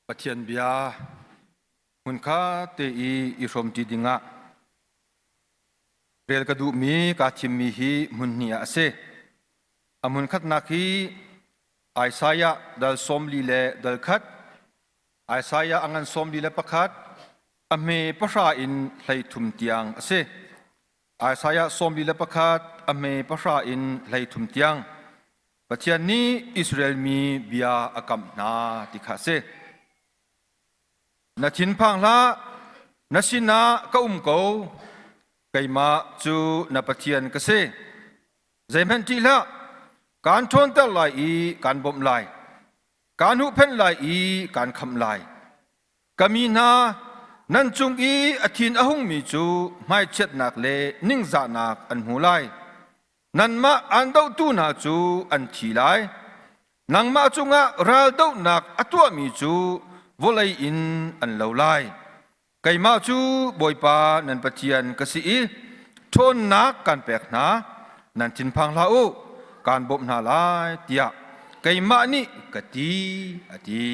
Pathian bia hmunkhat te i i hrawmṭi dingah rel ka duhmi kaa thimmi hi hmun hnih ah a si. A hmun khatnak hi Isaiah dal 40 le dal khat, Isaiah a ngan 41, a hme pahra in 13 tiang a si. Isaiah 41, a hme pahra in 13 tiang. Pathian nih Israel mi bia a kamh hna ti kha a si. Na thinphang hlah, na sinah ka um ko. Keimah cu na Pathian ka si. Zeihmanh ṭih hlah, kaan ṭhawnter lai i kaan bawmh lai. Kaan huhphenh lai i kaan khamh lai. Ka mi hna, nan cung i a thin a hungmi cu hmaichiatnak le ningzahnak an hmu lai. Nanmah aan dohtu hna cu an thi lai. Nangmah cungah raldohnak a tuahmi cu vawlei in an lo lai. Keimah cu Bawipa nan Pathian ka si i ṭhawnnak kaan pek hna. Nan thinphang hlah u, kaan bawmh hna lai, tiah keimah nih ka ti, a ti.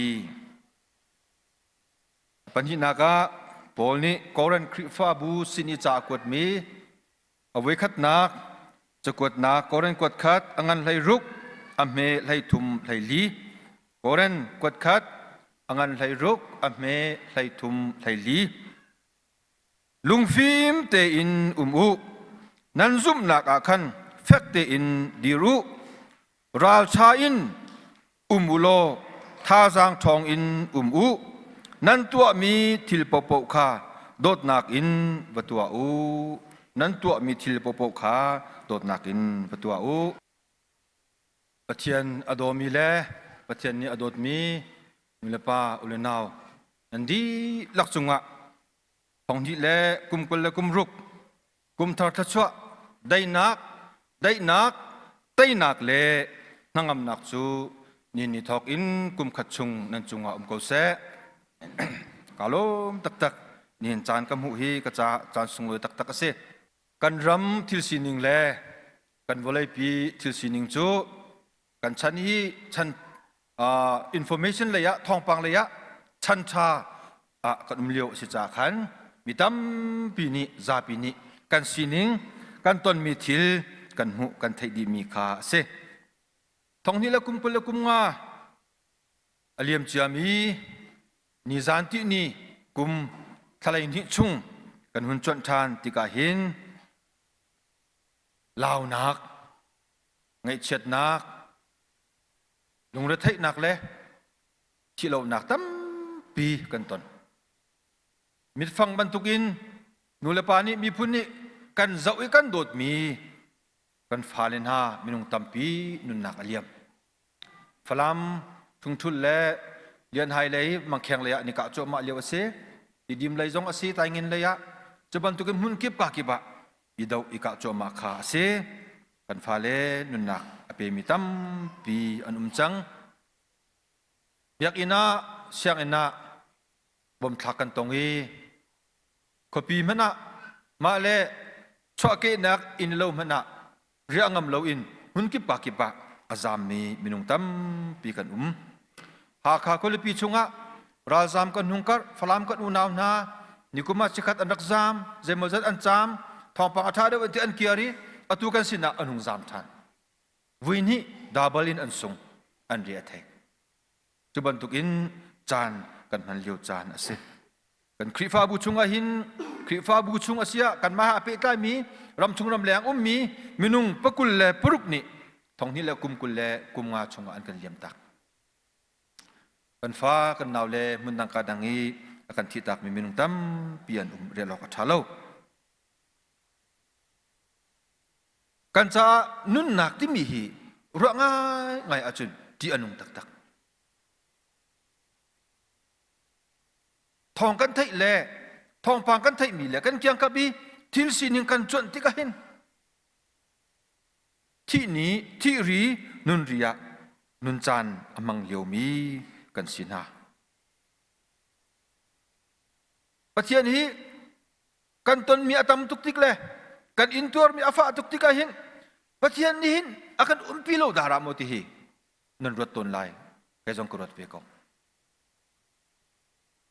Pahnihnak ah Paul nih Korin Khrihfabu sin i ca a kuatmi A voikhatnak cakuatnak Korin kuat khat a ngan 16 a hme 33 14 Korin kuat khat a ngan 16 a hme 33 14 Lungfim tein um u nan zumhnak ah khan fek tein dir u ralṭha in um u law thazaang ṭhawng in um u. Nan tuahmi thil paohpaoh kha dawtnak in va tuah u. Nan tuahmi thil paohpaoh kha dawtnak in va tuah u. Pathian a dawmi le Pathian nih a dawtmi nulepa u le nau nan dihlak cungah thonghnih le kum 20 le kum ruk Kumthar thluachuah, daihnak, daihnak, teinak le hnangamnak cu ni ni thawk in kum khat chung nan cungah um ko seh. Ka lawm taktak. Nihin caan ka hmuh hi ka caah caan sunglawi taktak a si. Kan ram thil sining le kan vawleipi thil sining cu kan chan hi chan information lei ah thawngpang lei ah chan ṭha ah kan um lio a si caah khan mi tampi nih zapi nih kan sining kan tonmi thil kan hmuh kan theih dihmi kha a si. Thonghnih le kum 20 le kum nga a liam ciami nizan tihni kum thlalei hnih chung kan hun cuanh ṭhan tikah hin launak ngaihchiatnak, lungretheihnak le thihlohnak tampi kan ton. Mitfang bantukin nulepa nih miphun nih kan zoh i kan dawtmi kan fale hna minung tampi nunnak a liam. Falam Thungthul le Lianhai lei Mangkheng lei ah ni kah cuahmah lio a si. Tidim lei zong a si, Taingin lei ah. Cu bantukin hmun kip ka kip ah i doh i kah cuahmah kha a si. Kan fale nunnak a pemi tampi an um cang. Biakinn ah, sianginn ah bomthlak kan tong i khuapi hmanh ah mah le chuahkehnak inn lo hmanh ah riah ngam loin hmunkip pa kip ah a zaammi minung tampi kan um. Hakha khualipi chungah ralzaam kan hung karh, Falam kan unau hna nikum ah chikkhat an rak zaam, zeimawzat an caam, thawngpang a ṭha deuh an ti an kiar i atu kan sinah an hung zaam ṭhan. Vui hnih double in an sung, an ri a thei. Cu bantukin caan kan hman lio caan a si. Kan Khrihfabu chungah hin Khrihfabu chung a si ah kanmah he aa pehtlaimi ramchung ramleng ummi minung pakul le paruk nih thonghnih le kum 20 le kum nga chungah an kan liamtak. Kan fa kan nau le hmundang ka dang i a kan thihtakmi minung tampi an um rial awk a ṭha lo. Kan caah nunnak timi hi ruah ngaingai ahcun ṭih a nung taktak. Thawng kan theih le thawngpang kan theihmi le kan kiangkap i thil sining kan cuanh tikah hin thih ni thih ri nun ri ah nun caan a hmang liomi kan si hna. Pathian hi kan tonmi a tam tuk tik le kan intuarmi a fah tuk tikah hin Pathian nih hin a kan umpi lo dara maw ti hi nan ruat tawn lai kei zong ka ruat ve ko.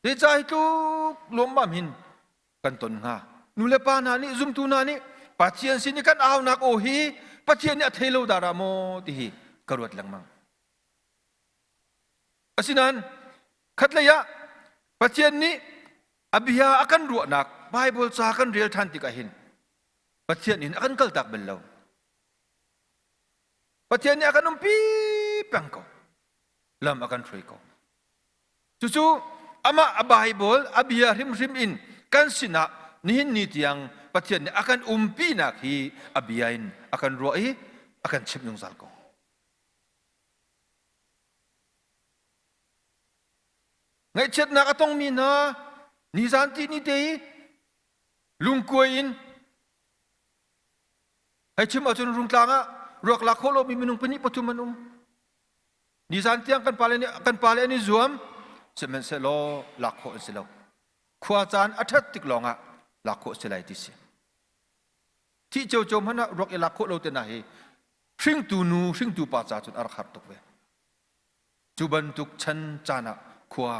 Zeicah hi tluk lawmmam hin kan ton hnga? Nu le pa hna nih zumtu hna nih Pathian sin i kan aunak aw hi Pathian nih a thei lo dara maw ti hi ka ruat lengmang. Asinain khatlei ah Pathian nih a bia a kan ruahnak Bible ca kan rel ṭhan tikah hin Pathian in a kan kaltak bal lo. Pathian nih a kan umpi peng ko. Lam a kan hruai ko. Cucu amah a Bible a bia hrimhrim in kan sinah nihin ni tiang Pathian nih a kan umpinak hi a bia in a kan ruah i a kan chimh zungzal ko. Ngaihchiatnak a tongmi hna nizan ti ni te i lungkuai in hei chim ahcun Rungtlang ah ruak lak khawh lomi minung pahnih pathum an um. Nizan tiang kan pale nih kan pale an i zuam sihmanhsehlaw lak khawh an si lo. Khua caan a ṭhat tik lawngah lak khawh si lai ti si. Thih ciocio hmanh ah ruak i lak khawh lo te hna hi hringtu nu hringtu pa ca cun a rak har tuk ve. Cu bantuk chan caan ah khua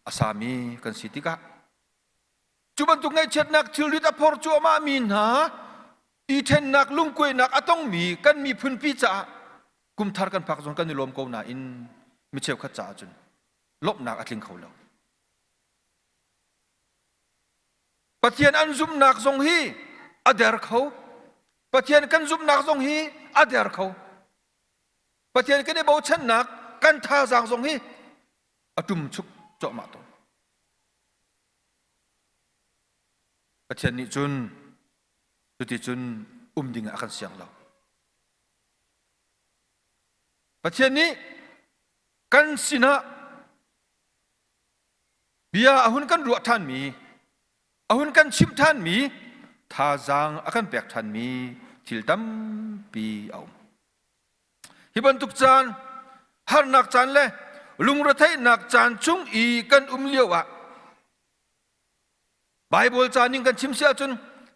a sami kan si tikah cu bantuk ngaihchiatnak thilrit a phor cuahmah mi hna i ṭhennak lungkuainak a tongmi kan miphunpi caah kumthar kan phak zong kan i lawm ko nain mi cheukhat caah cun lawmhnak a tling kho lo. Pathian an zumhnak zong hi a der kho. Pathian kan zumhnak zong hi a der kho. Pathian kan i bochannak kan thazaang zong hi a ṭumchuk cuahmah tawn. Pathian nih cun cuticun um ding ah a kan siang lo. Pathian nih kan sinah bia a hun kan ruah ṭhanmi, a hun kan chimh ṭhanmi, thazaang a kan pek ṭhanmi thil tampi a um. Hi bantuk caan, harnak caan le lungretheihnak caan chung i kan um lio ah Baibal ca ning kan chim si ahcun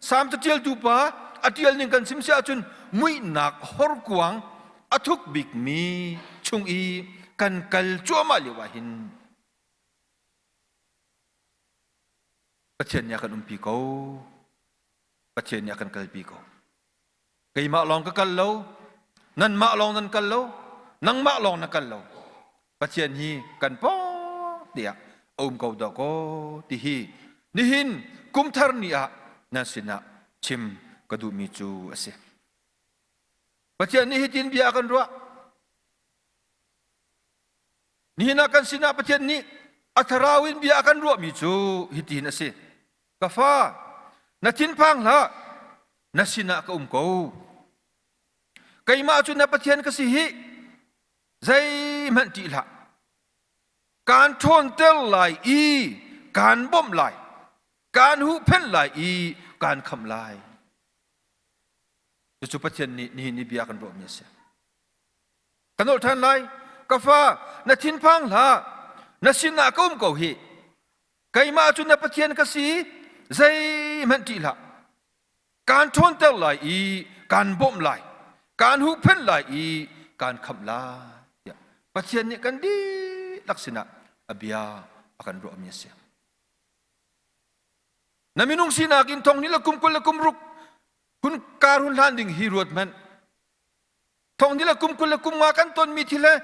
Salm caṭialtu pa a ṭial ning kan chim si ahcun muihnak horkuang a thuk bikmi chung i kan kal cuahmah lio ah hin Pathian nih a kan umpi ko. Pathian nih a kan kalpi ko. Keimah lawng ka kal lo, nanmah lawng nan kal lo, nangmah lawng na kal lo. Pathian hi kan pawng tiah a um ko dah kaw ti hi nihin kumthar ni ah nan sinah chim ka duhmi cu a si. Pathian nih hitin bia a kan ruah. Nihin ah kan sinah Pathian nih a thlarau in bia a kan ruahmi cu hitin a si. Ka fa, na thinphang hlah, na sinah ka um ko. Keimah cu na Pathian ka si hih, zeihmanh ṭih hlah. Kaan ṭhawnter lai i kaan bawmh lai, kaan huhphenh lai i kaan khamh lai. Cucu Pathian nih nihin i bia kan ruahmi a si. Ka nolh ṭhan lai, ka fa, na thinphang hlah, na sinah ka um ko hih. Keimah cu na Pathian ka si, zeihmanh ṭih hlah. Kaan ṭhawnter lai i kaan bawmh lai, kaan huhphenh lai i kaan khamh lai tiah Pathian nih kan dihlak sinah a bia a kan ruahmi a si. Na minung sinak in thong hnih le kum 20 le kum ruk hun kar hun hlan ding hi ruat hmanh. Thong hnih le kum 20 le kum nga kan tonmi thil he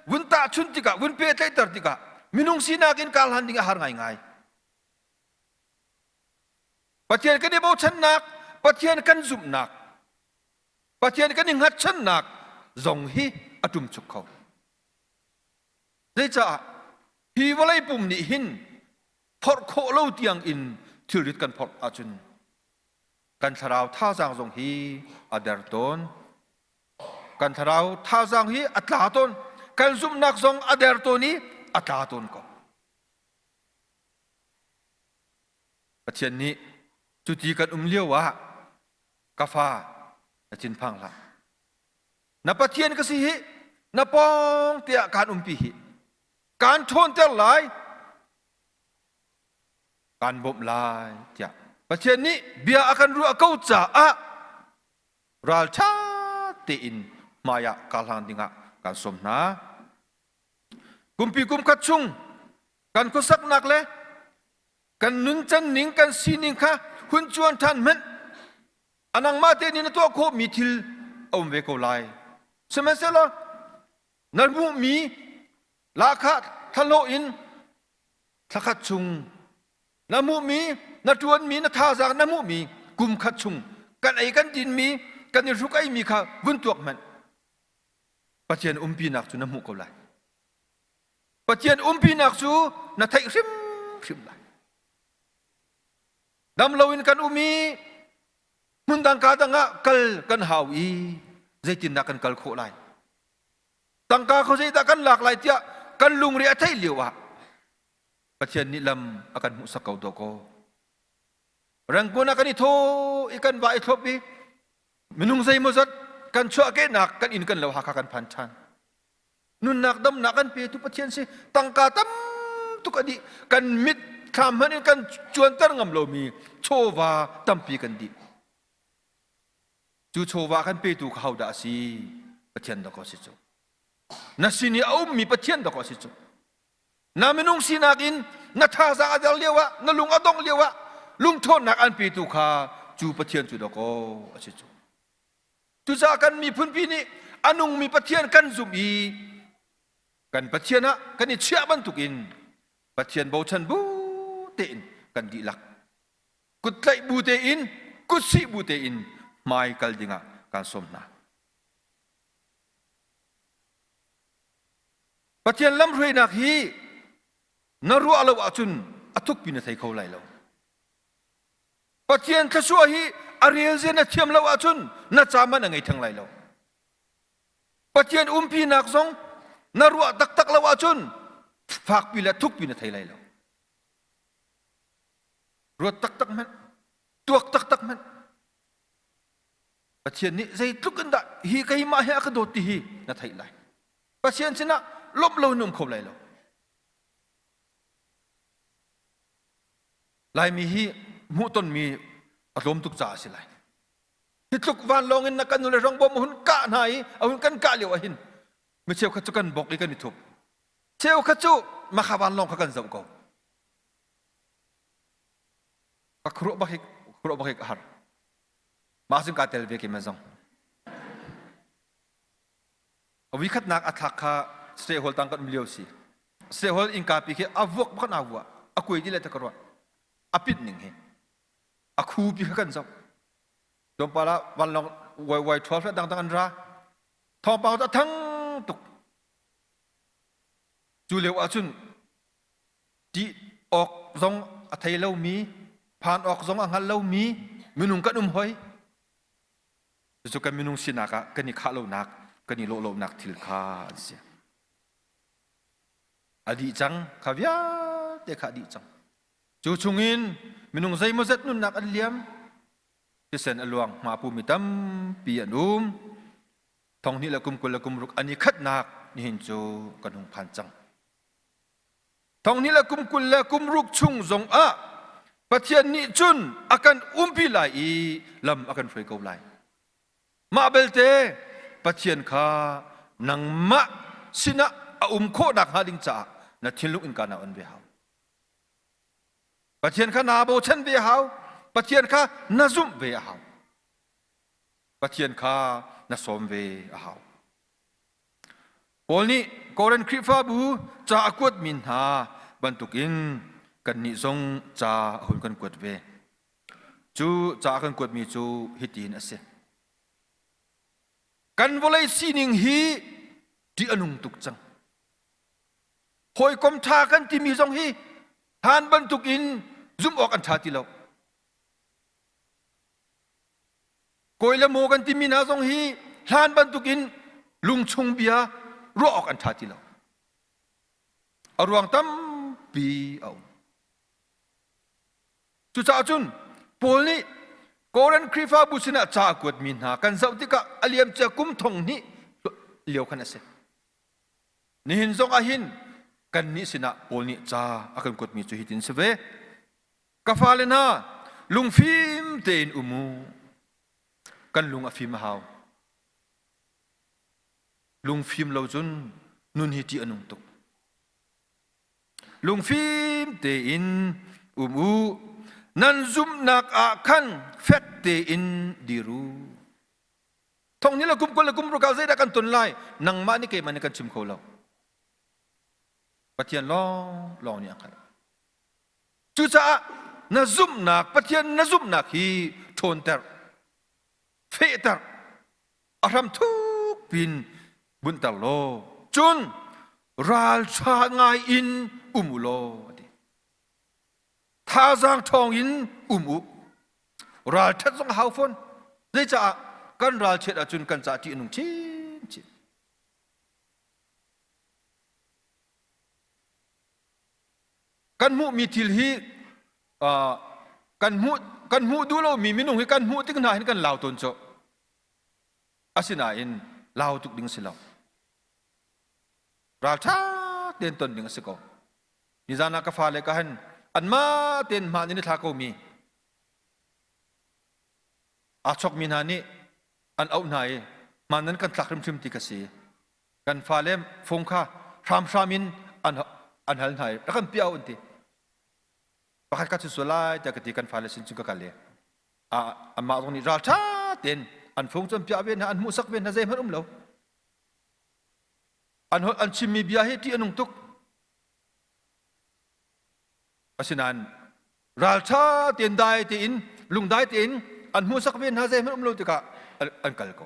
vun tahchunh tikah, vun pehtlaihter tikah minung sinak in kar hlan ding a har ngaingai. Pathian kan i bochannak, Pathian kan zumhnak, Pathian kan i hngatchannak zong hi a ṭumchuk kho. Zeicah hi vawlei pum nih hin phorh khawh lo tiang in thilrit kan phorh ahcun kan thlarau thazaang zong hi a der tawn. Kan thlarau thazaang hi a tla tawn. Kan zumhnak zong a der tawn i a tla tawn ko. Pathian nih cuti kan um lio ah ka fa na thinphang hlah. Na Pathian ka si hi na pawng tiah kaan umpi hi. Kaan ṭhawnter lai. Kaan bawmh lai tiah Pathian nih bia a kan ruah ko caah ralṭha tein hmaiah kar hlang dingah kan sawm hna. Kumpi kum khat chung kan khuasaknak le Kan nuncan ning kan sining kha hun cuan ṭhan hmanh. A nangmah te nih na tuah khawhmi thil a um ve ko lai. Sihmanhsehlaw na hmuhmi lahkhah thlahlawh in thlakhat chung na hmuhmi na ṭuanmi na thazaang na hmuhmi kum khat chung kan ei kan dinmi kan i hruk eimi kha vun tuak hmanh. Pathian umpinak cu na hmuh ko lai. Pathian umpinak cu na theih hrimhrim lai. Dam loin kan um i hmun dang ka dang ah kal kan hau i zeitindah kan kal khawh lai? Tangka kho zeidah kan lak lai tiah kan lungre a theih lio ah Pathian nih lam a kan hmuhsak ko dawkaw. Rangkun ah kan i thaw i kan va i thlop i minung zeimawzat kan chuahkehnak kan inn kan lo Hakha kan phan ṭhan. Nunnak damnak kan petu Pathian si tangka tam tuk a dih kan mit thlam hmanh in kan cuanter ngam lomi chawva tampi kan dih. Cu chawva kan petu kha hodah a si? Pathian dawkaw si cu. Na sin i a ummi Pathian dawkaw si cu. Na minung sinak in na thazaang a der lio ah, na lung a dongh lio ah lungthawnnak an petu kha cu Pathian cu dawkaw a si cu. Cucaah kan miphunpi nih a nungmi Pathian kan zumh i kan Pathian ah kan i chiah bantukin Pathian bochan bu tein kan dihlak kuttlaih bu tein kutsih bu tein hmai kal dingah kan sawm hna. Pathian lamhruainak hi na ruah lo ahcun a thukpi na thei kho lai lo. Pathian thluachuah hi a rel zia na thiam lo ahcun na ca man a ngei theng lai lo. Pathian umpinak zong na ruah taktak lo ahcun fakpi le thukpi na thei lai lo. Ruat taktak hmanh, tuak taktak hmanh. Pathian nih zeitluk in dah hi keimah he a ka dawt ti hi na theih lai. Pathian sinah lawmh lo in um kho lai lo. Laimi hi hmuhtonmi a tlawm tuk caah a si lai. Hi tluk vanlawng in na kan nule rong bom a hun kah hna i a hun kan kah lio ahhin mi cheukhat cu kan bok i kan i thup. Cheukhat cu makha vanlawng kha kan zoh ko. Ka khuruah bak hi khuruah bak hi ka har. Mah cun kaa tel ve keimah zong. A voikhatnak a thlak kha State Hall tang kan um lio si. State Hall innka pi khi a vuak bak na vuah. A kuai dih le ta ka ruah. A pit ning hi. A khu pi kha kan zoh. Tlawmpal ah vanlawng waiwai ṭhual hrat dangdang an ra. Thawngpang cu a thang tuk. Cu lio ahcun ṭih awk zong a thei lomi, phan awk zong a hngal lomi minung kan um hoi. Cucu kan minung sinak ah kan i khah lonak, kan i lawh lonak thil kha an si. A dih cang, kha vialte kha a dih cang. Cu chungin minung zeimawzat nunnak an liam, thisen a luang, hma pumi tampi an um. Thonghnih le kum 20 le kum ruk an i khatnak nihin cu kan hung phan cang. Thonghnih le kum 20 le kum ruk chung zongah Pathian nih cun a kan umpi lai i lam a kan hruai ko lai. Mah belte Pathian kha nangmah sinah a um khawh nakhnga ding caah na thinlung innka na on ve hau. Pathian kha naa bochan ve hau. Pathian kha na zumh ve a hau. Pathian kha na sawm ve a hau. Paul nih Korin Khrihfabu ca a kuatmi hna bantukin kannih zong ca a hun kan kuat ve. Cu ca a kan kuatmi cu hitin a si. Kan vawlei sining hi ṭih a nung tuk cang. Hawikom ṭha kan timi zong hi hlan bantukin zumh awk an ṭha ti lo. Kawi le maw kan timi hna zong hi hlan bantukin lungchung bia ruah awk an ṭha ti lo. A ruang tampi a um. Cucaah cun Paul nih Korin Khrihfabu sinah ca a kuatmi hna kan zoh tikah a liamcia kum thong hnih lio khan a si. Nihin zong ah hin kannih sinah Paul nih ca a kan kuatmi cu hitin si ve. Ka fale hna, lungfim tein um u. Kan lung a fim a hau. Lungfim lo cun nun hi ṭih a nung tuk. Lungfim tein um u. Nan zumhnak ah khan fek tein dir u. Thong ni le kum 20 le kum ruk ah zeidah kan ton lai? Nangmah nih keimah nih kan chim kho lo. Pathian lawng lawng nih a hngalh. Cucaah na zumhnak, Pathian na zumhnak hi ṭhawnter, fehter, a hram thuk pin bunhter law, cun ralṭha ngai in um u law a ti. Thazaang ṭhawng in um u. Ralṭhat zong a hau fawn. Zeicah kan ralchiat ahcun kan caah ṭih a nung chinchin. Kan hmuhmi thil hi kan hmuh kan hmuh duh lomi minung hi kan hmuh tik hna hin kan lau tawn cu. Asinain lau tuk ding si lo. Ralṭha tein ton ding a si ko. Nizan ah ka fale ka han anmah tein hmaan in i thla komi aa chokmi hna nih an auh hna i hmaan nan kan thlak hrimhrim ti ka si. Kan fale fung kha hramhram in an an hal hna i rak kan piah an ti. Pakhat khat cu sual lai tiah ka ti kan fale sin cun ka kal i amah zong nih ralṭha tein an fung cu an piah ve hna an hmuhsak ve hna zeihmanh um lo. An holh an chimmi bia hi ṭih a nung tuk. Asinain ralṭha tein dai tein lungdai tein an hmuhsak ve hna zeihmanh um lo tikah an kal ko.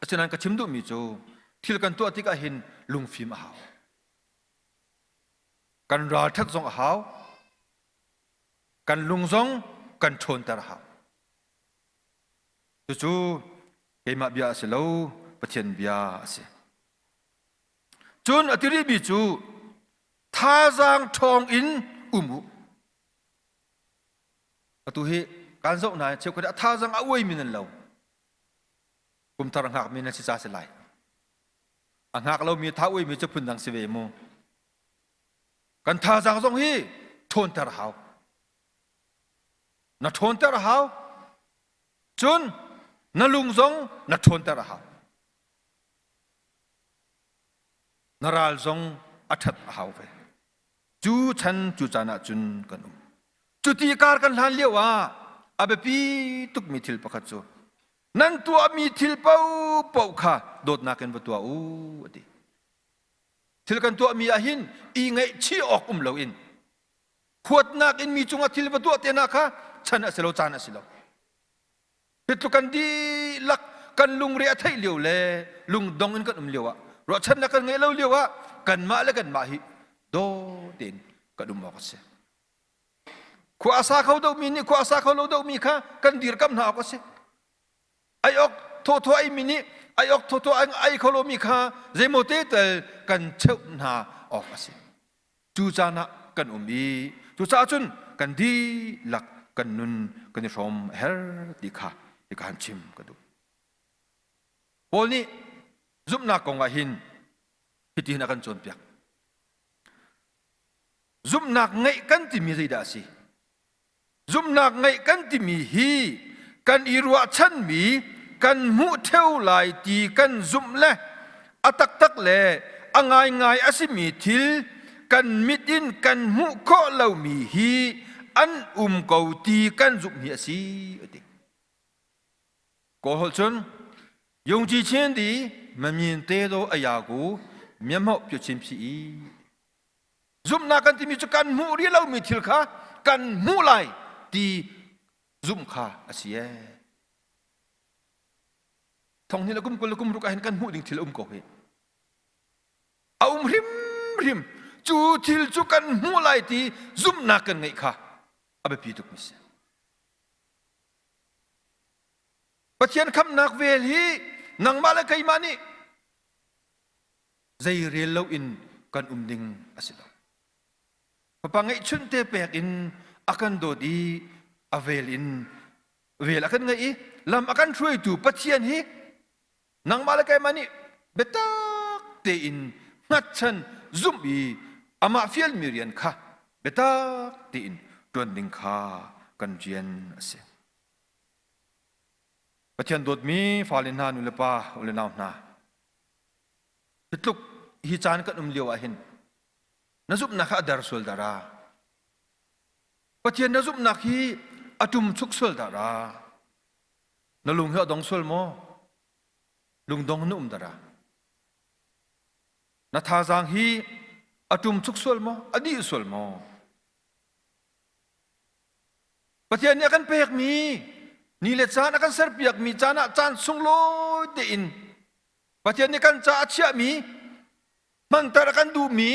Asinain ka chim duhmi cu thil kan tuah tikah hin lungfim a hau. Kan ralṭhat zong a hau. Kan lung zong kan ṭhawnter a hau. Cucu keimah bia a si lo, Pathian bia a si. Cun a ti rihmi cu thazaang ṭhawng in um u. Atu hi kaan zoh hna cheukhat a thazaang a uaimi nan lo. Kumthar a hngakmi nan si ca si lai. A hngak lomi tha uaimi cu phundang si ve mu. Kan thazaang zong hi ṭhawnter a hau. Na ṭhawnter a hau. Cun na lung zong na ṭhawnter a hau. Na ral zong a ṭhat a hau ve. Cu chan cu caan ah cun kan um. Cuti kar kan hlan lio ah a biapi tukmi thil pakhat cu nan tuahmi thil paohpaoh kha dawtnak in va tuah u a ti. Thil kan tuahmi ah hin i ngaihchih awk um loin huatnak in mi cungah thil va tuah te hna kha chan a si lo caan a si lo. Hi tluk kan dihlak kan lungre a theih lio le lungdong in kan um lio ah ruahchannak kan ngeih lo lio ah kanmah le kanmah hi daw tein kan um awk a si. Khua a sa kho domi nih khua a sa kho lo domi kha kan dirkamh hna awk a si. Ai awk thawthaw ai mi nih ai awk thawthaw ai kho lomi kha zeimaw te tal kan cheuh hna awk a si. Cu caan ah kan um i cucaah cun kan dihlak kan nun kan i hrawm a herh ti kha hika han chim ka duh. Paul nih zumhnak kong ah hin hitihin a kan cawnpiak. Zumhnak ngeih kan timi zeidah a si? Zumhnak ngeih kan timi hi kan i ruahchanmi kan hmuh ṭheo lai ti kan zumh le a taktak le a ngaingai a simi thil kan mit in kan hmuh khawh lomi hi an um ko ti kan zumh hi a si a ti. Kawl holh cun Yungci chin di mamin te do ayagu miamho pyu chin phi i Zumhnak kan timi cu kan hmuh rih lomi thil kha kan hmuh lai ti zumh kha a si ee. Thong hnih le kum 20 le kum ruk ah hin kan hmuh ding thil a um ko hi. A um hrimhrim. Cu thil cu kan hmuh lai ti zumhnak kan ngeih kha a biapi tukmi si. Pathian khamhnak vel hi nangmah le keimah nih zei rel loin kan um ding a si lo. Fapa ngeihchunh te pek in a kan dawt i a vel in vel a kan ngeih i lam a kan hruaitu Pathian hi nangmah le keimah nih biatak tein hngatchan zumh i amah fialmi rian kha biatak tein ṭuan ding kha kan rian a si. Pathian dawtmi fale hna nu le pa u le nau hna Hi tluk hi caan kan um lio ah hin na zumhnak kha a der sual dara. Pathian na zumhnak hi a ṭum chuk sual dah ra? Na lung hi a dong sual maw? Lungdong na um dah ra? Na thazaang hi a ṭum chuk sual maw? A dih sual maw? Pathian nih a kan pekmi ni le caan a kan serpiakmi caan ah caan sunglawi tein Pathian nih kan ca a chiahmi hmanter a kan duhmi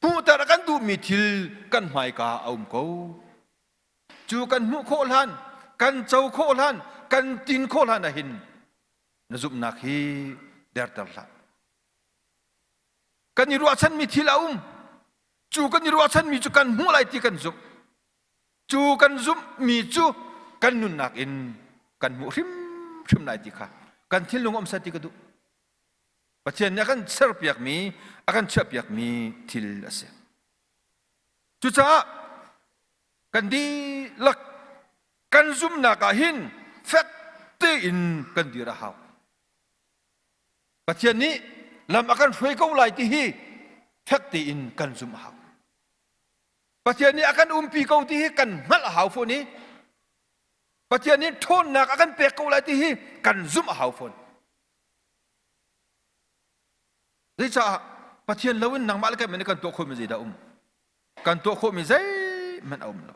hmuhter a kan duhmi thil kan hmaika a um ko. Cu kan hmuh khawh hlan, kan co khawh hlan, kan tin khawh hlan ahhin na zumhnak hi derter hlah. Kan i ruahchanmi thil a um. Cu kan i ruahchanmi cu kan hmuh lai ti kan zumh. Cu kan zumhmi cu kan nunnak in kan hmuh hrimhrim lai ti kha kan thinlung um seh ti ka duh. Pathian nih a kan serpiakmi, a kan chiahpiakmi thil a si. Cucaah kan dihlak kan zumhnak ah hin fek tein kan dir a hau. Pathian nih lam a kan hruai ko lai ti hi fek tein kan zumh a hau. Pathian nih a kan umpi ko ti hi kan hngalh a hau fawn i Pathian nih ṭhawnnak a kan pek ko lai ti hi kan zumh a hau fawn. Zeicah Pathian loin nangmah le keimah nih kan tuah khawhmi zeidah um? Kan tuah khawhmi zeihmanh a um lo.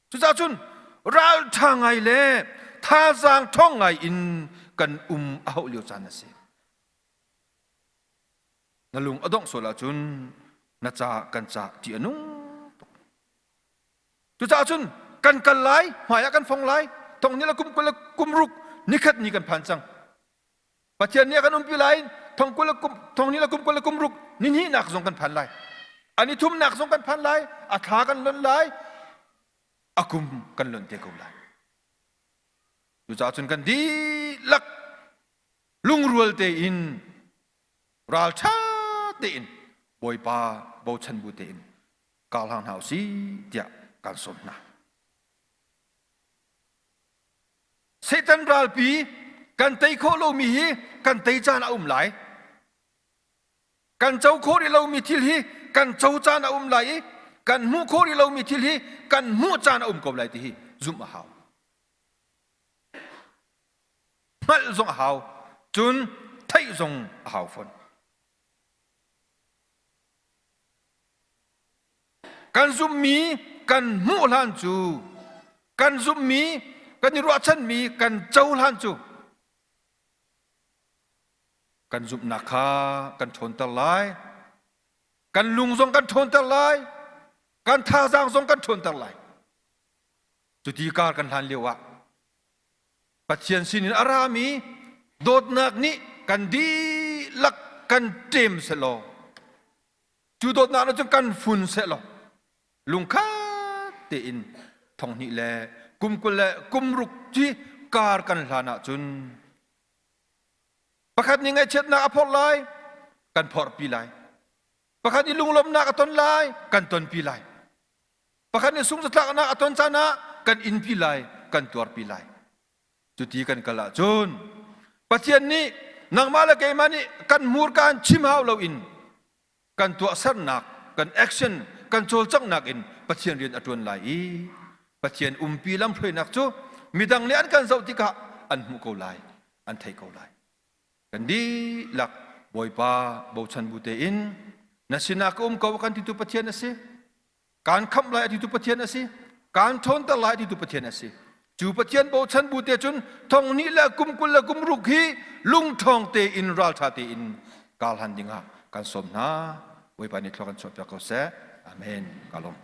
Cucaah cun ralṭha ngai le thazaang ṭhawng ngai in kan um a hauh lio caan a si. Na lung a dongh sual ahcun na ca kan ca ṭih a nung tuk. Cucaah cun kan kal lai, hmai ah kan fong lai, thong ni le kum 20 le kum ruk nikhat ni kan phan cang. Pathian nih a kan umpi lai thong 20 le kum thong ni le kum 20 le kum ruk ni hnihnak zong kan phan lai. A ni thumnak zong kan phan lai, a thla kan lonh lai, a kum kan lonh te ko lai. Cucaah cun kan dihlak lungrual tein ralṭha tein Bawipa bochan bu tein karhlang hna usih tiah kan sawm hna. Satan ralpi kan tei khawh lomi hi kan tei caan a um lai. Kan co khawh rih lomi thil hi kan co caan a um lai i kan hmuh khawh rih lomi thil hi kan hmuh caan a um ko lai ti hi zumh a hau. Hngalh zong a hau, cun theih zong a hau fawn. Kan zumhmi kan hmuh hlan cu kan zumhmi kan i ruahchanmi kan cohlan cu kan zumhnak kha kan ṭhawnter lai. Kan lung zong kan ṭhawnter lai. Kan thazaang zong kan ṭhawnter lai. Cuti kar kan hlan lio ah Pathian sinin a rami dawtnak nih kan dihlak kan ṭem sehlaw Cu dawtnak nih cun kan fun sehlaw lungkhat tein thong hnih le kum 20 le kum ruk ci kar kan hlan ahcun pakhat nih ngaihchiatnak a phorh lai, kan phorhpi lai. Pakhat nih lunglawmhnak a ton lai, kan tonpi lai. Pakhat nih sungzatlaknak a ton caan ah kan inpi lai, kan tuarpi lai. Cuti kan kal ahcun Pathian nih nangmah le keimah nih kan hmurka in chim hau loin kan tuahsernak, kan action, kan cawlcanghnak in Pathian rian a ṭuan lai i Pathian umpi lamhruainak cu midang nih an kan zoh tikah an hmuh ko lai, an theih ko lai. Kan dihlak Bawipa bochan bu tein na sinah ka um ko kan titu Pathian a si. Kaan khamh lai a titu Pathian a si. Kaan ṭhawnter lai a titu Pathian a si. Cu Pathian bochan bu te cun thong hnih le kum 20 le kum ruk hi lungṭhawng tein ralṭha tein kar hlan dingah kan sawm hna. Bawipa nih thlua kan chuahpiak ko seh. Amen. Ka lawm.